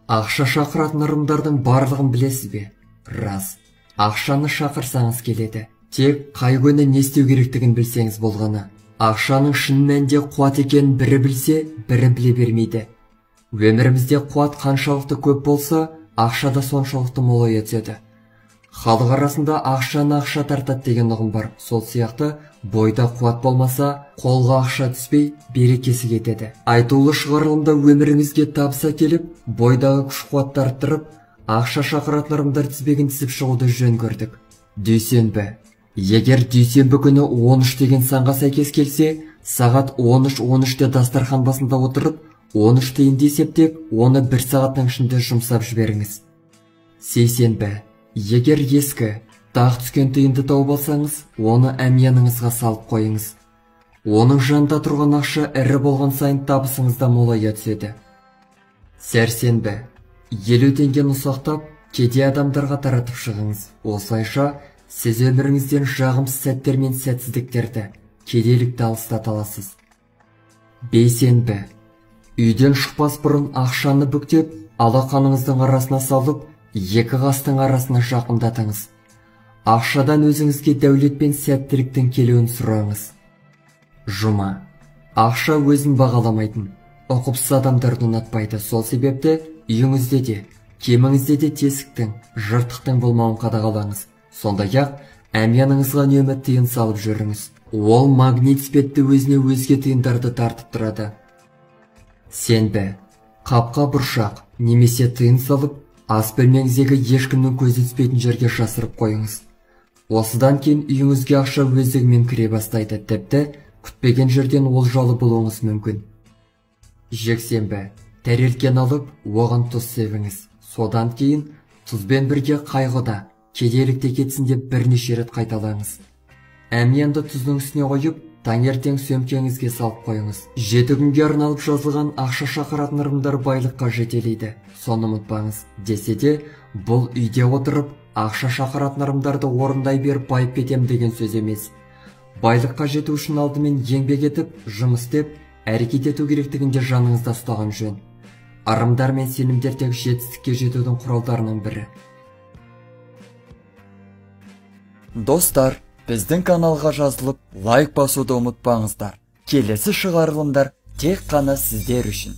Ақша шақыратын ырымдардың барлығын білесіз бе? Рас. Ақшаны шақырсаңыз келеді. Тек қай күні не істеу керектігін білсеңіз болғаны. Ақшаның шын мәнінде қуат екенін бірі білсе, бірі біле бермейді. Өмірімізде қуат қаншалықты көп болса, ақша да соншалықты молая түседі. Халық арасында ақшаны ақша тартады деген ұғым бар. Сол сияқты бойда қуат болмаса, қолға ақша түспей, берекесі кетеді. Айтулы шығарылымда өміріңізге табыс әкеліп, бойдағы күш-қуатты арттырып, ақша шақыратын ырымдар тізбегін тізіп шығуды жөн көрдік. Дүйсенбі. Егер дүйсенбі күні 13 деген санға сәйкес келсе, сағат 13:13-те дастархан басында отырып, 13 тиынды есептеп, оны бір сағаттың ішінде жұмсап жіберіңіз. Сейсенбі. Егер ескі, дақ түскен тиынды тауып алсаңыз, оны әмияныңызға салып қойыңыз. Оның жанында тұрған ақша ірі болған сайын табысыңыз да молая түседі. Сәрсенбі. 50 теңгені ұсақтап, кедей адамдарға таратып шығыңыз. Осылайша, сіз өміріңізден жағымсыз сәттер мен сәтсіздіктерді, кедейлікті алыстата аласыз. Бейсенбі. Үйден шықпас бұрын ақшаны бүктеп, алақаныңыздың арасына салып, екі қастың арасына жақындатыңыз. Ақшадан өзіңізге дәулет пен сәттіліктің келуін сұраңыз. Жұма. Ақша өзін бағаламайтын, ұқыпсыз адамдарды ұнатпайды. Сол себепті үйіңізде де, кеміңізде де тесіктің, жыртықтың болмауын қадағалаңыз. Сондай-ақ, әмияныңызға үнемі тиын салып жүріңіз. Ол магнит іспетті өзіне өзге тиындарды тартып тұрады. Сенбі. Қапқа бұршақ немесе тиын салып, ас бөлмеңіздегі ешкімнің көзі түспейтін жерге жасырып қойыңыз. Осыдан кейін үйіңізге ақша өздігімен кіре бастайды. Тіпті күтпеген жерден олжалы болуыңыз мүмкін. Жексенбі. Тәрелкені алып, оған тұз себіңіз. Содан кейін тұзбен бірге қайғы да, кедейлік те кетсін деп бірнеше рет қайталаңыз. Әмиянды тұздың үстіне қойып, таңертең сөмкеңізге салып қойыңыз. 7 күнге арналып жазылған ақша шақыратын ырымдар байлыққа жетелейді. Соны ұмытпаңыз. Десе де, бұл үйде отырып, ақша шақыратын ырымдарды орындай беріп байып кетем деген сөз емес. Байлыққа жету үшін алдымен еңбек етіп, жұмыс істеп, әрекет ету керектігін де жаныңызда ұстаған жөн. Ырымдар мен сенімдер тек жетістікке жетудің құралдарының бірі. Достар, біздің каналға жазылып, лайк басуды ұмытпаңыздар. Келесі шығарылымдар тек қана сіздер үшін.